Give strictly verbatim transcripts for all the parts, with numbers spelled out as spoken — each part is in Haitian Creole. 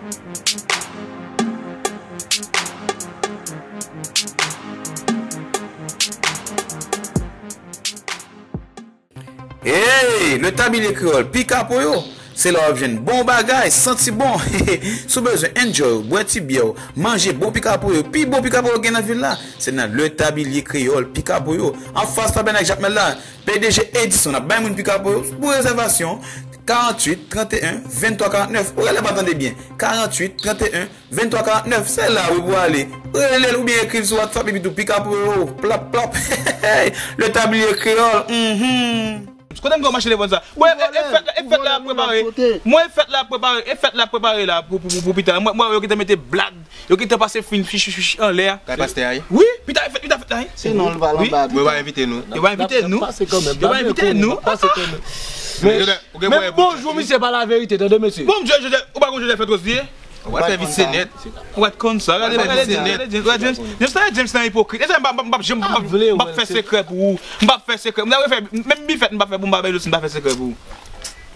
Hey, Le Tablier Créole, Pikapoyo, se la w ap jwenn bon bagay, santi bon. Si w bezwen enjoy, bwè ti byè w, manje bon pikapoyo, pi bon pikapoyo gen nan vil la, se nan Le Tablier Créole, Pikapoyo, anfas Tabènak Jakmèl la. P D G Edison ap bay moun pikapoyo pou rezèvasyon, karanntuit, tranteyen, venntwa, karantnèf. Ou rele pa tande byen, karanntuit, tranteyen, venntwa, karantnèf, se la wi pou ale. Rele l oubyen ekri l sou WhatsApp epi tou pikapoyo, plap, plap. Le Tablier Créole, mhm. Kote m gen mache telefòn sa? Mwen, e, e fèt la, e fèt la ap prepare. Mwen, e fèt la ap prepare, e fèt la ap prepare la pou, pou, pou, pou pita. Mwen, mwen, yo gentan mete blag, yo gentan pase fil, fich, fich, fich anlè a. Kay pastè a, wi? Wi, pita, e fèt, pita fèt la, wi. Se non, l pral anba. Yo pa envite nou. Yo pa envite nou. Yo pa envite nou. Pase kanmenm. Men, men bonjou, misye, pa laverite, tande, mesye. Bon, Joseph, ou pa konn Joseph Petros li ye? Ou pral fè vit se nèt. Ou pral konn sa. Gade, gade, gade, James, gade, James, gade, James nan ipokrit. E sa, m p ap, m p ap, m p ap, m p ap fè sekrè pou ou. M p ap fè sekrè. M ta fè, menm bifèt, m p ap fè pou m pa fè, m p ap fè sekrè pou ou.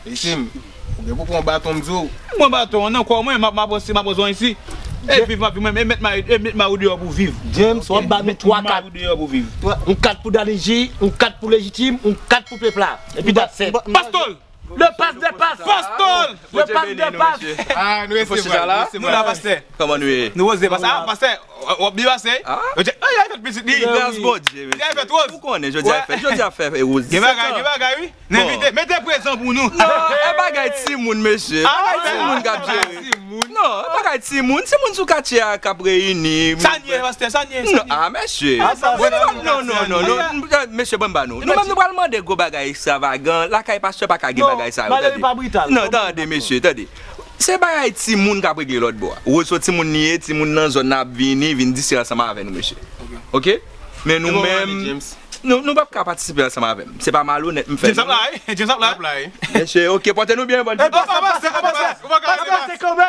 Isim, ou gen pou pran baton, m di w. Mwen baton an nan kò mwen, m ap, m ap ranse, m ap ranse isi. E viv, m ap viv, mwen, e met mari, e met mari w deyò pou viv. James, w ap ba nou twa kat. Met mari w deyò pou viv. Yon kat pou Danny J, yon kat pou Lejitim, yon kat pou pèp la. Epi that's it. Pastòl! Le passe des passes. Pastòl! Le passe des passes. Ah, nou resevwa, nou resevwa. Nou la, pastè. Kòman nou ye? Nou poze, pastè. Ah, pastè, w ap byen pase? Yo di, ay, ay, fèt pitit li. Gras Bondye, mesye. Ay, fèt woz. Ou konnen, jodi a fèt, jodi a fèt woz. Gen bagay, gen bagay, wi. Bon. Envite, mete prezan pou nou. Non, e bagay timoun, mesye. Ah, bagay timoun k ap jere. Non, e bagay timoun. Timoun sou katye a k ap reyini. Sa n ye, pastè, sa n ye, sa n ye. Ah, mesye. Non, non, non, non, non. Mesye, ban m ba nou. Nou menm nou pral mande gwo bagay ekstravagan. Lakay pastè pa ka gen bagay sa yo, tande. Non, tande, mesye, tande. Se bagay timoun k ap regle lòt bò a. Woz se timoun li ye, timoun nan zòn nan ap vini, vin diskite ansanm avè nou, mesye. Ok? Men nou menm, nou, nou p ap ka patisipe ansanm avè m. Se pa malonèt m fè. James ap la, wi. James ap la. Mesye, ok, pote nou byen, bon. Pastè, pastè,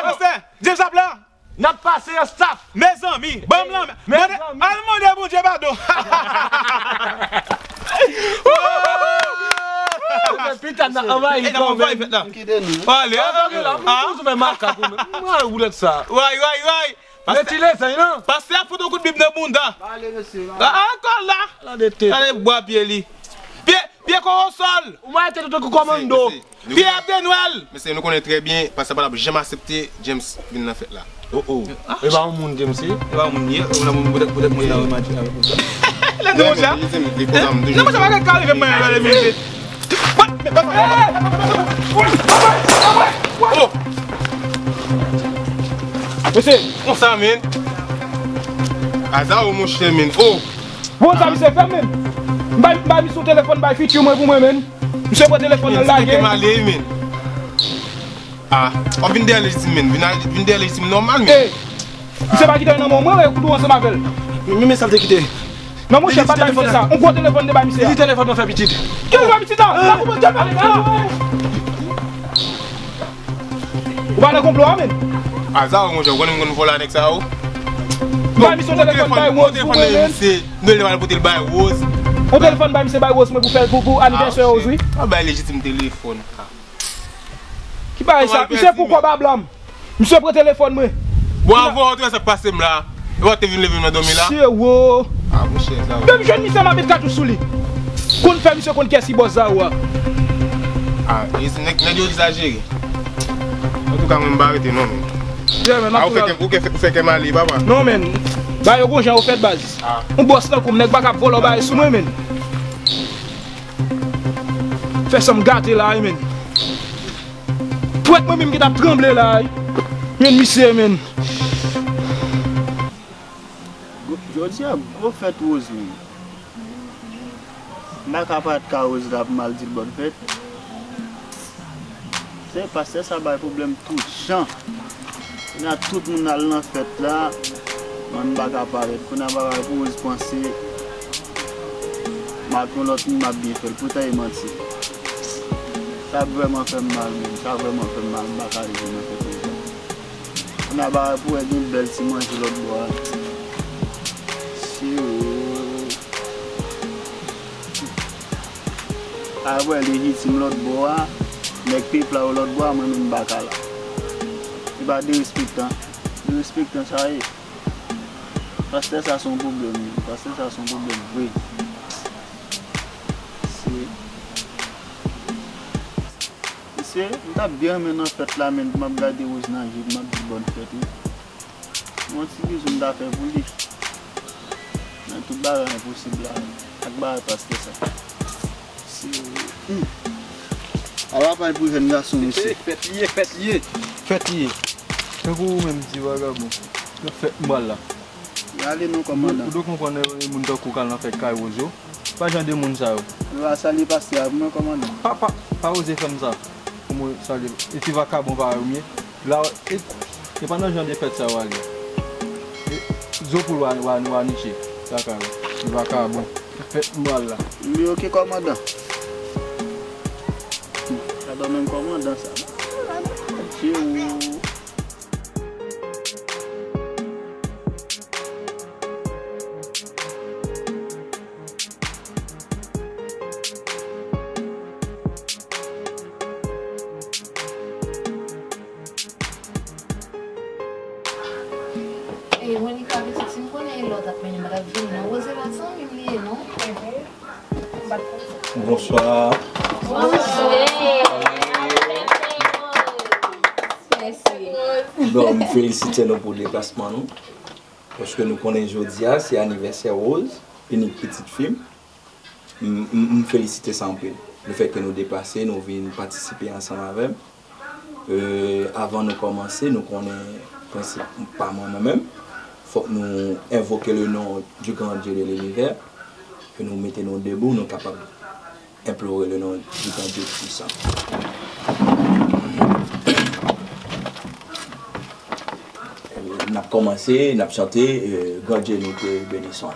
pastè, James ap la. N ap pase yon staff. Mezanmi, ban m lanmen. Mande, al mande Bondye padon. Pita n ap anvayi fèt la. Pale. Anvayi la, m toujou fè makak ou menm. M wè woulèt sa. Way, way, way. Retire sa, non. Pastè a fout yon kout bib nan bounda. Ale, mesye. Ah, ankò la. Gade tèt. Gade bwa pye li. Pye, pye kowosòl. Ou mete tout kou kòmando. Pye ap de Nwèl. Mesye, nou konnen trè byen, pastè pa t ap janm aksepte James vin nan fèt la. Oh, oh. E pa yon moun James ye. E pa yon moun ye. Ou nan moun, poutèt, poutèt moun nan rematche avèk ou. Lè nou konsa. Non, konsa bagay ka rive mwen, gade, mesye. Oh! Mesye, konsa, men. Aza ou, monchè, men. Oh! Bon, sa misye fè, men. M bay, m bay misye yon telefòn, bay fiti mwen pou mwen, men. Misye pran telefòn nan lage. Men, men. Ah, w ap vin dèyè Lejitim, men. Vin al, vin dèyè Lejitim nòmal, men. Misye pa kite nan men mwen, wè, kout ou ansanm avè l. Men, men, men sa l te kite. Non, monchè, pa ta misye sa. On gwo telefòn de bay misye a. Li telefòn nan fè pitit. Ki fè pitit la? Sa pou mwen, ale, ale. Ou pa nan konplo a, men. Aza, monchè, ou konnen m konn vòlò nèg sa yo. Bay misye on telefòn bay Rose pou mwen, men. Nou lè al pote l bay Rose. On telefòn bay misye bay Rose, mwen, pou fè, pou, pou anivèsè Rose, wi. A, bay Lejitim telefòn. Ki bagay sa? Misye pou kòb a blanm. Misye pran telefòn mwen. Bon, avan ou te wè sa k pase m la. E w te vin leve m nan dòmi la. Mesye, wo. Ah, monchè, sa. Depi jwenn misye, m ap met katouch sou li. Konn fè misye konn kiyès ki bòs Zawo a. Ah, e si nèg, nèg yo egzajere. Antouka, mwen m pa rete non, men. Yeah, men, ah, ou fè kè, ou fè, ou fè kè m ale, papa. Non, men. Ba yo gon jan yo fèt, baz. Ah. On bòs tankou m, nèg pa ka ap vòlò bagay sou mwen, men. Fè san m gate la, wi, men. Pwèt mwen menm ki t ap tranble la, wi. Men misye, men. Jodi a, gwo fèt Rose, men. M pa ka parèt ka Rose la pou m al di l bòn fèt. Se pastè sa bay pwoblèm tout jan. Kounye a tout moun al nan fèt la, mwen m pa ka parèt. Kounye a m pa ka pou Rose panse m ap yon lòt moun, m ap byen fè l. Poutan e manti. Sa vrèman fè m mal, menm. Sa vrèman fè m mal. M pa ka rive nan fèt Rose la. Kounye a bagay pou wè gen bèl ti manje lòt bò a. Si ou. Avè lejitim lòt bò a, nèg pèp la yo lòt bò a, mwen menm m pa ka la. E Pa derespektan. Derespektan sa ye. Pastè sa se yon pwoblèm wi. Pastè sa se yon pwoblèm vre. Se Mesye, m t ap byen renmen nan fèt la, men m ap gade Rose nan je m, m ap di bòn fèt wi. Yon ti bizou m ta fè pou li. Men tout bagay enposib la, ak bagay pastè sa. Se, hmm. Ala pay pou jèn gason, mesye. Fèt li ye, fèt li ye. Fèt li ye. Tankou ou menm ti vagabon. Nan fèt m pral la. Rale non, kòmandan. Ou dwe konprann, e, moun tankou w k al nan fèt kay Rose yo. Pa jan de moun sa yo. Yo a salye pastè a pou mwen, kòmandan. Pa, pa, pa oze fè m sa. Pou mwen salye. E ti vakabon parèy ou m ye. La, e, e pa nan jan de fèt sa yo ale. E, zo poul wa, wa, wa niche. Sa ka yo. Ti vakabon. Fèt m pral la. Li oke, kòmandan. Gadon menm kòmandan sa. Adje ou. Ey, Monica, pitit, si m konnen e lè w t ap mennen m, m pa t ap vini, non. Rose la, zanmi m li ye, non. Bonswa. Bonswa. Bon, m felisite nou pou deplasman nou. Paske nou konnen jodi a, se anivèsè Rose, inik pitit fi m. M, m, m felisite sa anpil. Lefètke nou deplase, nou vin patisipe ansanm avè m. E, avan nou kòmanse, nou konnen prensip pa mwen, mwen menm. Fòk nou envoke le nom du grand Dieu de l'univers. Ke nou mete nou debou, nou kapab implore le nom du grand Dieu tout-puissant. E, n ap kòmanse, n ap chante, e, Grand Dieu, nous te bénissons.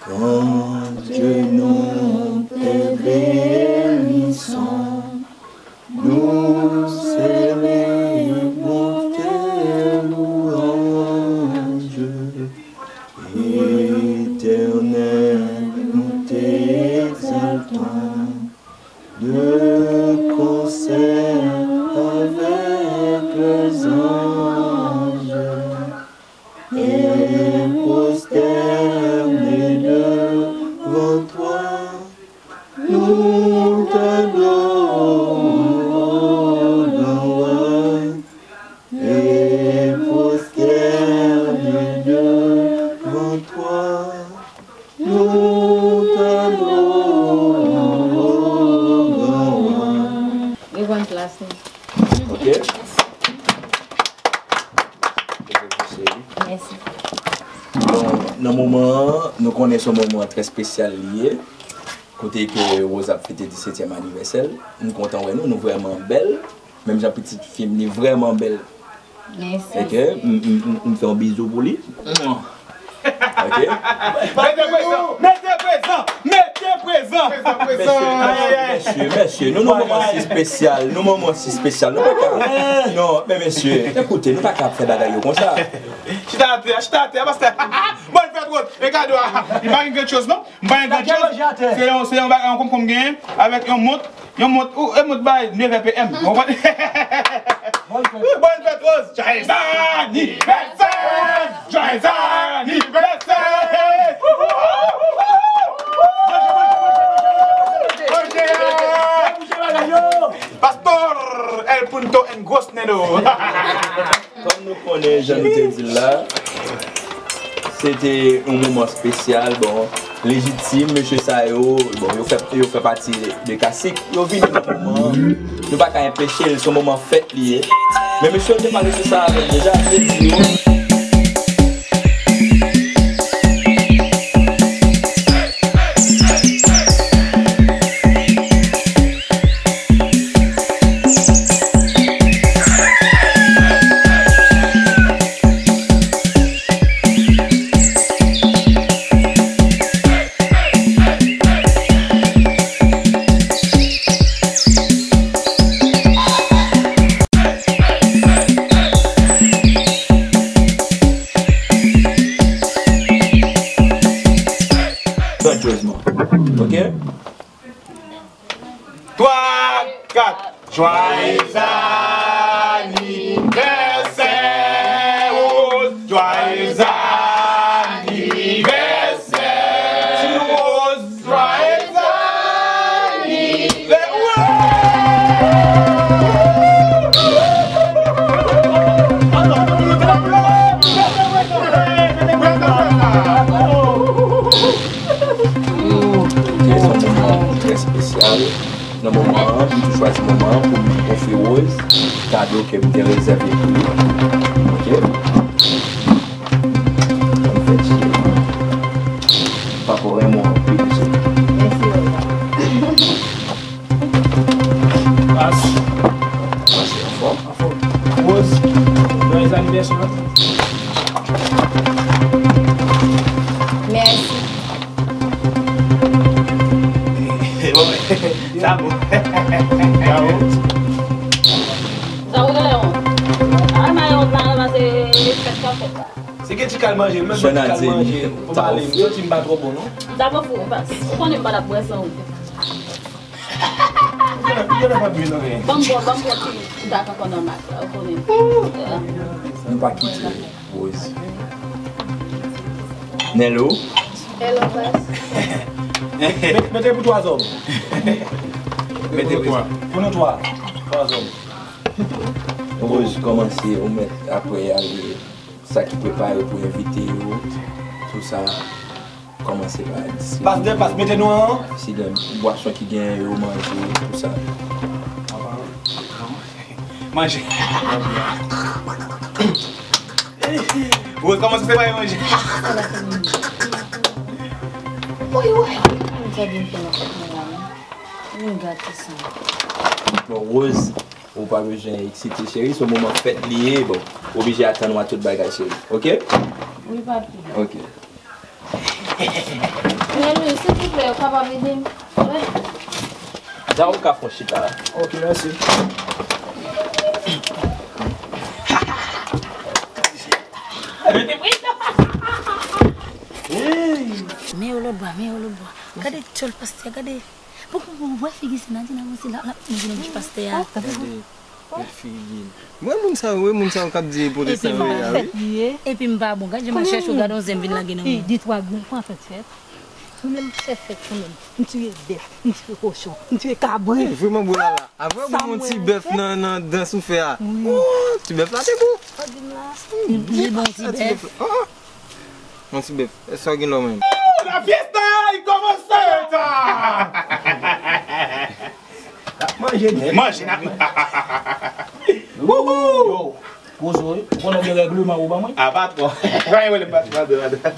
Grand Dieu, nous te bénissons, nous célébrons tes louanges. Éternel, nous t'exaltons de concert avec les anges. Et prosternés devant toi, nous t'adorons, et prosternés devant toi, nous t'adorons. Reprann plas nou. Ok. Mèsi. Bon, nan moman an, nou konnen se yon moman trè espesyal li ye. Kote ke Rose ap fete disetyèm anivèsè l. M kontan wè nou, nou vrèman bèl. Menm jan pitit fi m, li vrèman bèl. Mèsi. Ok, m, m, m, m fè yon bizou pou li. Ok. Mete prezan, mete prezan, mete prezan. Prezan, prezan. Mesye, mesye, mesye, nou, nou moman si espesyal, nou moman si espesyal, nou pa ka. Non, men mesye, ekoute, nou pa ka ap fè bagay yo konsa. Chita atè, chita atè, pastè. Bòn fèt Rose, e kado a. Li pa gen gran choz non. M pa gen gran choz. Se yon, se yon bagay, yon konprann m genyen avèk yon mont, yon mont, ou, yon mont bay nèf è P M. Ou konprann? Bòn fèt Rose. Joyeux anniversaire! Joyeux anniversaire! Pastor El Punto en Gros Neno. Kòm nou konnen, jan nou te di l la, se te yon moman espesyal. Bon, Lejitim, mesye sa yo, bon, yo fè, yo fè pati de kasik. Yo vini nan moman an. Nou pa ka enpeche l, se yon moman fèt li ye. Men mesye yo te pale sou sa avè m deja, m te di yo. Grandyezman. Ok? Twa, kat. Joyeux anniversaire. Yo ke m te rezève pou li. Ok? Ann fè ti. Papa w renmen w anpil tou. Mèsi, Rosa. Pas. Pas, anfòm? Anfòm. Rose, joyeux anniversaire. Mèsi. Sa bon. Sa bon. Sa ou genlè wont? A, nan yon plan la, se fèt k ap fèt la. Se gen ti kal manje, menm ti kal manje. Pou pale, m santi m pa twò bon, non? M ta pran fou, Pas. Ou konnen m pa t ap bwè san ou. Ou genlè, ou genlè pa bwè nan yen. Ban m bwè, ban m bwè ti dak ankò nan mak la, ou konnen. Nou pa kite Rose. Nello. Hello, Pas. Met-, mete pou twa zòm. Mete pou twa. Pou nou twa. Twa zòm. Rose, kòmanse, ou mèt apre ale. Sa ki prepare pou envite yo, tou sa, kòmanse pa distribye. Pas de pas, mete nou an. Si de bwason ki genyen yo, manje, tou sa. Manje. Rose kòmanse separe manje. Woy, woy. Mwen gate sa. Bon, Rose, ou pa bezwen eksite, cheri. Se moman fèt li ye. Bon, oblije atann w a tout bagay, cheri. Ok? Wi, papi. Ok. Mèlou, silvouplè, ou kapab ede m? Wi. Jan ou ka fè yon chita la. Ok, mèsi. Men yo lòt bwa, men yo lòt bwa. Gade tjòl pastè, gade. Bon, bon, bon, wè figi Senadina, bon, se la, la, nou vin nan bouch pastè a. Gade, gade figi l. Mwen, moun sa yo, wi, moun sa yo k ap di pwotestan yo ye a, wi. Epi m pa bon, gade jan m al chèche w, gade yon zen m vin lage nan men. Di twa grenn, kòman fè fèt? Mwen menm, m fè fèt kanmenm. M tiye bèf, m tiye kochon, m tiye kabrit. Vrèman, bon, la, la. Apre, bon, yon ti bèf nan, nan dans ou fè a. Oh, ti bèf la, te bon. Li bon, ti bèf. Yon ti bèf. Èske w gen lò menm? Oh, la fiesta, li kòmanse! N ap manje nèt. Manje, n ap. Wouhou! Yo, Rozo, ou konnen gen règleman ou ban mwen? A, pa twò. Pa gen pwoblèm, pa twò, pa twò, pa twò.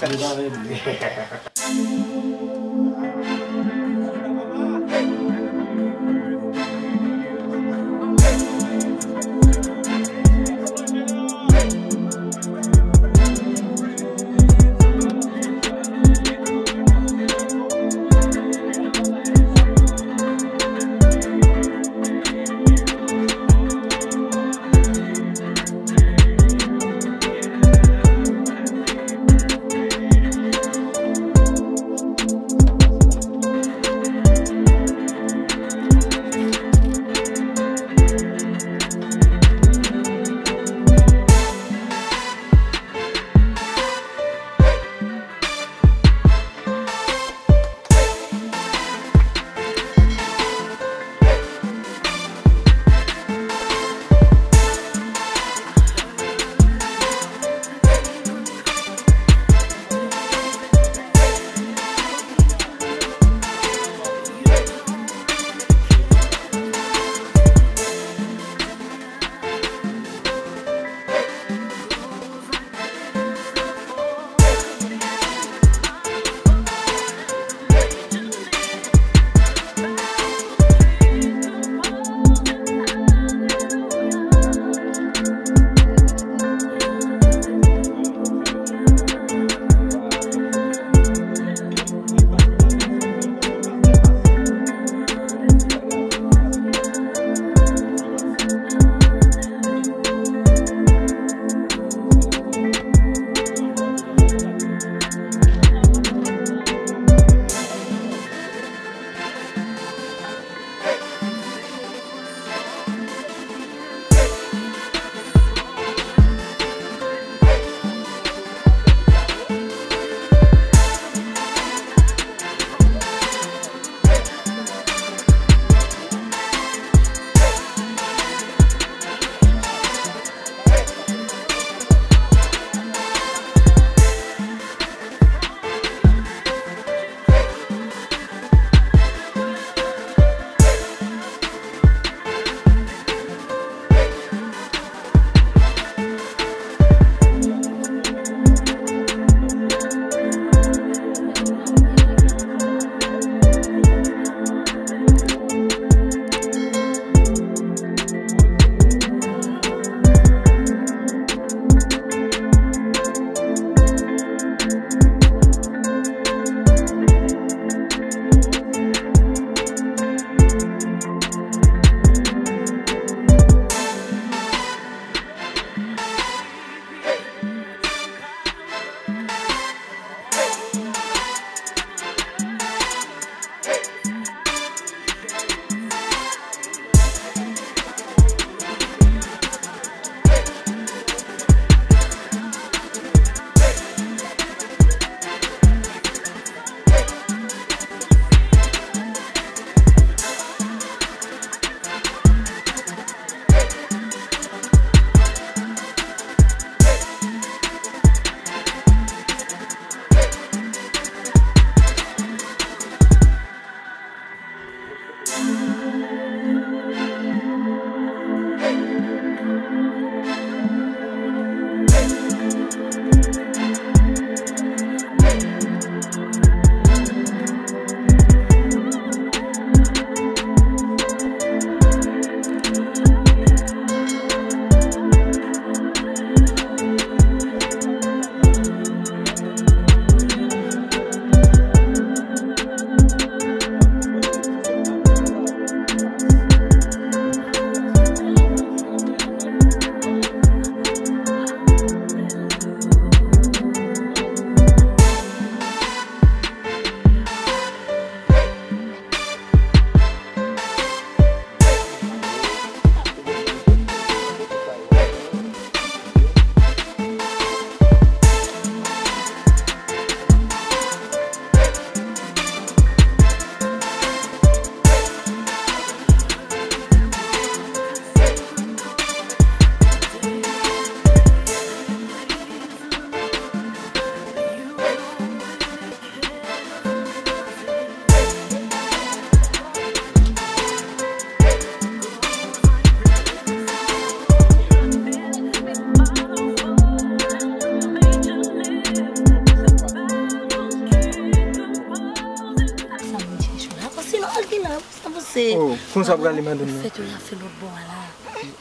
Konsa w prale madanm nan. Fèt yo y ap fè lòt bò a la.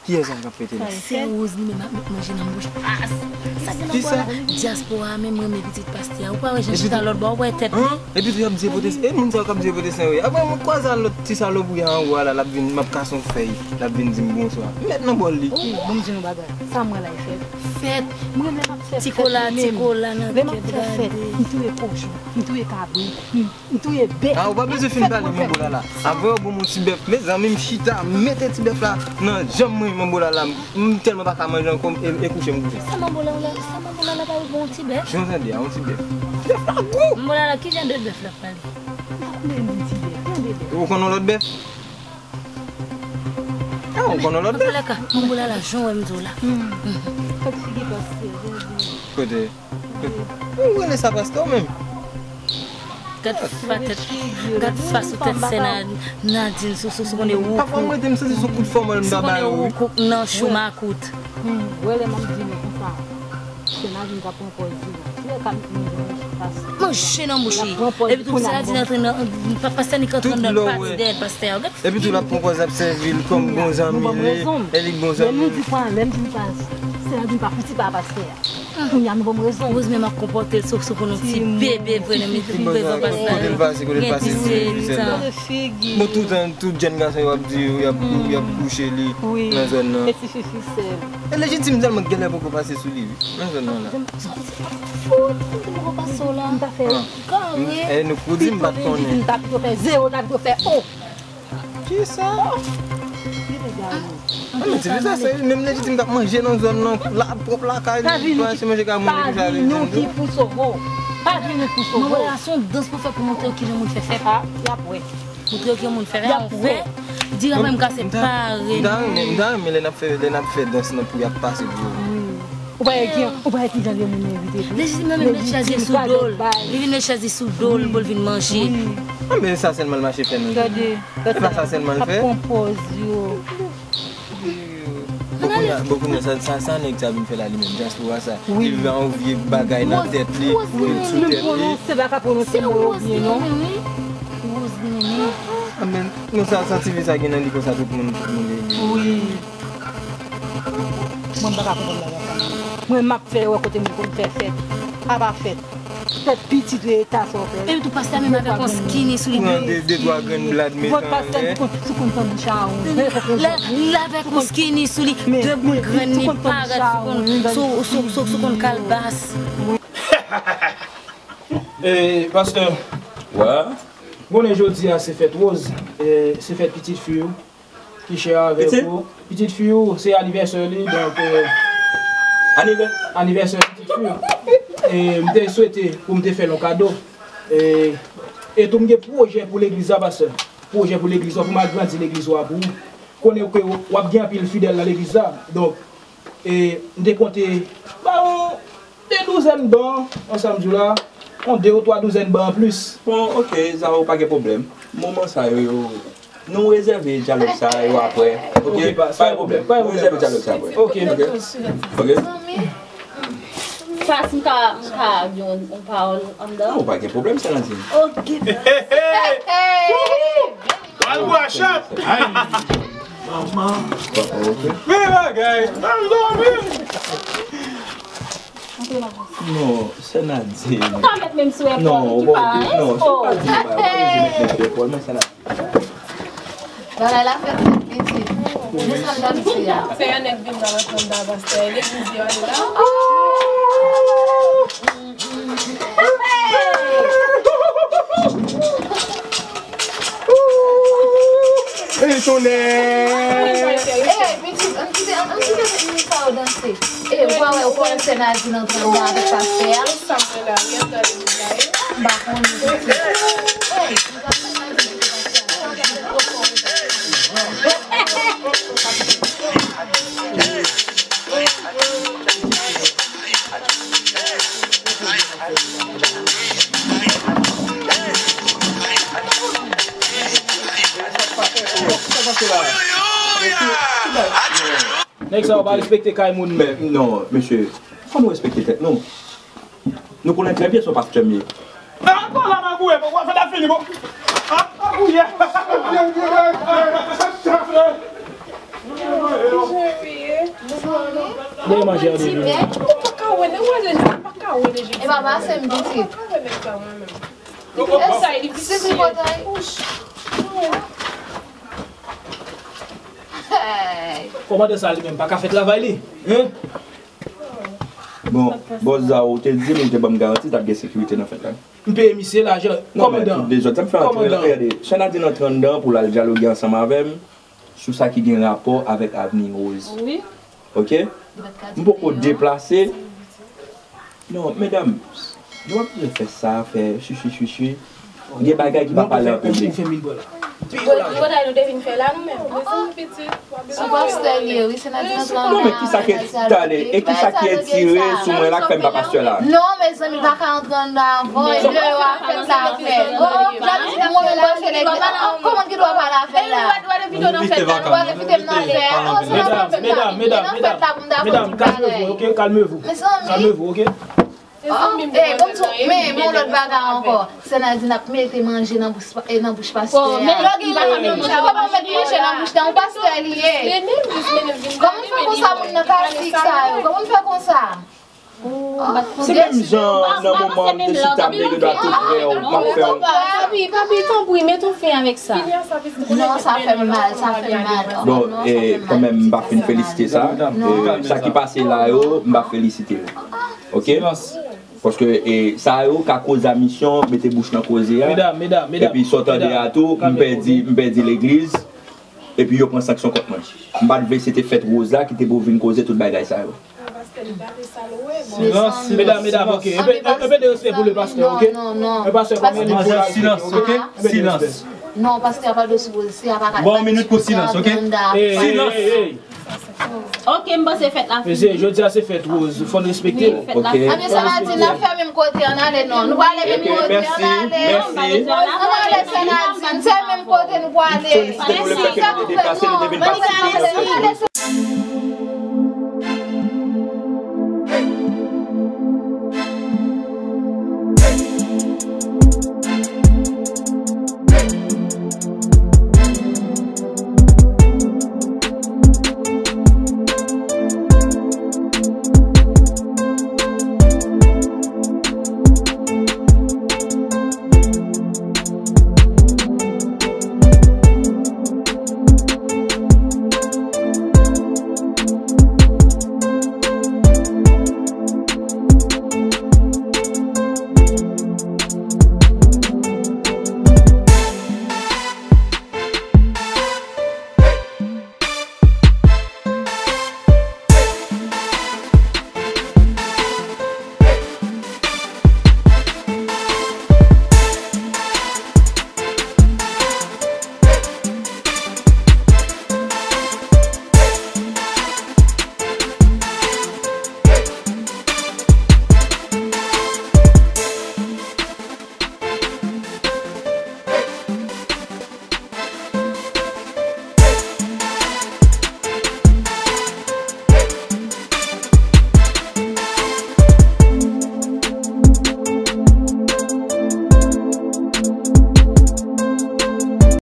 Kiyès sa k ap fete la? Se Rose li menm ap met manje nan bouch. Ah, sa gen nan bò a la. Dyaspora a menm renmen pitit pastè a. Ou pa wè jan chita lòt bò a, ou pa wè tèt li? Epi tou y ap di e pwotestan. E moun sa yo k ap di e pwotestan yo ye. Apre mwen kwaze a lòt ti salopri a anwo a la, l ap vin, m ap kason fèy. L ap vin di m bonswa. M mèt nan bòl li. Bon, m di nou bagay. Sa m wè la e fèt. Fèt. Mwen lè m ap fè fèt mwen menm. Ti kola, ti kola nan tèt gade. Lè m ap fè fèt, m touye kochon, m touye kabrit, m M touye bèf. Ah, ou pa bezwen fin pale, mon bolala. Avè w bon mon ti bèf. Mezanmi, m chita, m mete ti bèf la nan janm mwen, mon bolala. M tèlman pa ka manje ankò, e, e kouche m kouche. Sa mon bolala, sa mon bolala pa bon ti bèf? Jan w tande a, yon ti bèf. Bèf la gwo. Mon bolala, ki jan de bèf l ap pale? M pa konnen yon ti bèf, yon de bèf. Ou konn yon lòt bèf? Ah, ou konn yon lòt bèf? Antoulèka, mon bolala, jan w wè m di w la. Kot figi pastè, jan w di. Kote? Ou rele sa pastè ou menm? Gad fa tèt, gad fas ou tèt sè Nadine sou, sou, sou konnen woukouk. Pafwa m rete m santi se kout fòmòl m ta ba yo wi. Woukouk nan chou makout. Wè lè m ap di nou konsa. Sè Nadine ka pran pòz li la. Lè ka met manje nan fas. Manje nan bouch li. Epi tou sè Nadine antre nan, pa, pastè Nik antre nan pati dèyè pastè a. Epi tou l ap pran pòz l ap sèvi l kòm bon zanmi li. E li bon zanmi. Lè m di sa, lè m di sa, sè Nadine pa fouti pa pastè a. Kounye a nou ban m rezon. Rose menm ap konpòte l sou, sou konnen yon ti bebe vre nan men devan pastè a. Kote l pase, kote l pase, se sèl la. Bon, tout, tout jèn gason yo ap di, y ap, y ap kouche li nan zòn nan. E ti fifi sèl. E Lejitim tèlman genlè poko pase sou li wi, nan zòn nan la. Fout, m te poko pase w la. M ta fè kare. E nou kou di m pa t konnen. M ta pito fè zewo, m ta pito fè o. Kisa? Li te gade. An, men ti fi sa se menm Lejitim k ap manje nan zòn nan, la pwòp lakay li, pa se manje ka manje pou sa. Pa vin nou ki pou sovo. Pa vin nou pou sovo. Mwen wè la se yon dans pou fè pou montre yo kijan moun fè fèt. Ah, y ap wè. Montre yo kijan moun fè fèt, on fè. Dira menm ka se pare. M ta renmen, m ta renmen lè n ap fè, lè n ap fè dans nan pou y ap pase pou yo. Ou pa wè ki, ou pa wè ki jan de moun yo envite tou. Lejitim nan menm met chèz li sou do l. Li vin met chèz li sou do l pou l vin manje. Wi. An, men sa sèlman l mache fè nan zòn nan. Gade, e pa sa sèlman l fè. Ap pran pòz yo. Bon, kounye a, bon, kounye a, sa, sa, sa nèg sa vin fè la li menm, dyaspora sa. Wi. Li vin yon vye bagay nan tèt li, li sou tèt li. Se pa ka pwononse mo yo byen, non. Rose li renmen. A, men, non, sa, sa ti fi sa gen nan li konsa, tout moun, tout moun li renmen. Wi. Mwen, m pa ka konprann bagay sa, non. Mwen, m ap fè wè kote moun konn fè fèt. Apa fèt. Fèt pitit, e ta sa w fè. Epi tou, pastè a menm avèk yon skinny sou li. Pran de, de twa grenn blad, mete anlè. Vòt pastè a di konn, sou konn tanbou chawony. Lè, lè avèk yon skinny sou li, de bout grenn li parèt sou konn, sou, sou, sou, sou konn kalbas. E, pastè. Wè. Konnen jodi a se fèt Rose, e, se fèt pitit fi w. Ki chè avèk ou. Pitit fi w, se anivèsè li, donk, e, anivèsè pitit fi w. E m te swete pou m te fè l yon kado. E, e tou m gen pwojè pou legliz la, pastè. Pwojè pou legliz la, pou m agrandi legliz ou a pou ou. Konnen ke w ap gen anpil fidèl nan legliz la. Donk, e m te konte ba w de douzèn ban, ansanm di w la, yon de ou twa douzèn ban anplis. Bon, oke, sa yo pa gen pwoblèm. Moman sa yo, yo, nou rezève dyalòg sa yo apre. Oke, pa gen pwoblèm. Nou rezève dyalòg sa apre. Oke. Oke. Pas, m ka, m ka gen yon, yon pawòl anndan? Non, pa gen pwoblèm, Sè Nadine. Oke. Al bwa chap! Ay! Manman! Vin bagay! Al dòmi! Non, Sè Nadine. Ou ka met menm sou epòl ou ki pa ekspo. Non, se pa di, ou pa oblije met menm sou epòl mwen, Sè Nadine. Bagay la fèt fèt pitit. Men sa m t ap di a. Se yon nèg vin nan ansanm nan pastè legliz yo ale la. Ey, tonnè! Ey, pitit, ann kite, ann kite pitit sa yo danse. Ey, ou pa wè, ou pa wè sè Nadine antre anndan avèk pastè a? Sa m wè la, wi, anndan legliz la, wi. M pa konnen pitit. Ey, m pa konnen pitit pastè a. Nèg sa yo pa respekte kay moun. Men, non, mesye, fò nou respekte tèt nou. Nou konnen trè byen se yon pastè m ye. Ankò la, magouye, bon, w ap fè fini, bon. Dèyè manje an depi. E pa pase m pitit. Sezi bòtay. Kòmandan sa li menm pa ka fè travay li, hein? Bon, bòs Zao, ou te di m, ou te ban m garanti t ap gen sekirite nan fèt la. M peye misye lajan. Non, men tout dezòd sa m fè antre la. Gade, Shanadine antre anndan pou l al dyaloge ansanm avè m sou sa ki gen rapò avèk avni Rose. Wi. Ok? M poko deplase. Non, medam, nou pa bezwen fè sa, fè swiswiswiswi. Gen bagay ki pa pale an piblik. Ou fè mil bwè la. Pi yo la. Yo day nou te vin fè la nou menm. Mezanmi pitit. Sou pastè li ye wi, se nan di nan tran. Non, men kisa ki tande, e kisa ki etire sou mwen la k fè m pa pastè la? Non, mezanmi, pa ka antre anndan avan, e lè yo ap fè sa fè. Oh, jan di mwen menm pastè nèg la. Kòman ki dwa pale avè l la? Ou envite m nan fèt. Oh, se nan fèt la pou m ta fè ti bagay. Mesye, kalmevou, ok? Kalmevou, ok? Mezanmi, bon, men, men yon lòt bagay ankò. Sè Nadine ap mete manje nan bouch pastè a. Lè w gen manje, kòman w met manje nan bouch nan yon pastè li ye? Kòman w fè konsa moun nan ka sik sa yo? Kòman w fè konsa? Se menm jan nan moman m te chita m te gen dwa tou prè w, m ap fè w. Papi, papi, tanpri, met yon fen avèk sa. Non, sa fè m mal, sa fè m mal. Bon, e, kanmenm, m pa fin felisite sa. Sa ki pase la yo, m pa felisite yo. Ok? Paske e, sa yo ka koz a misyon mete bouch nan koze a. Epi sa w tande a tou, m pèdi, m pèdi legliz. Epi yo pran sanksyon kont mwen. M pa t vle se te fèt Rose la ki te pou vin koze tout bagay sa yo. Silans, silans. Medam, medam, ok. Enpe, enpe de respè pou le pastè, ok? Le pastè, konbyen minit pou l al? Silans, ok? Silans. Non, pastè a pa dwe sipoze, se a pa ka. Bon, yon minit pou silans, ok? Silans. Ok, m panse fèt la fini. Mesye, jodi a se fèt Rose, fò n respekte l. Ebyen, Sè Nadine, n ap fè menm kote, ann ale non. Nou prale menm kote, ann ale. Ann ale, Sè Nadine, se menm kote nou prale. Mèsi. Ann ale, Sè Nadine, ann ale.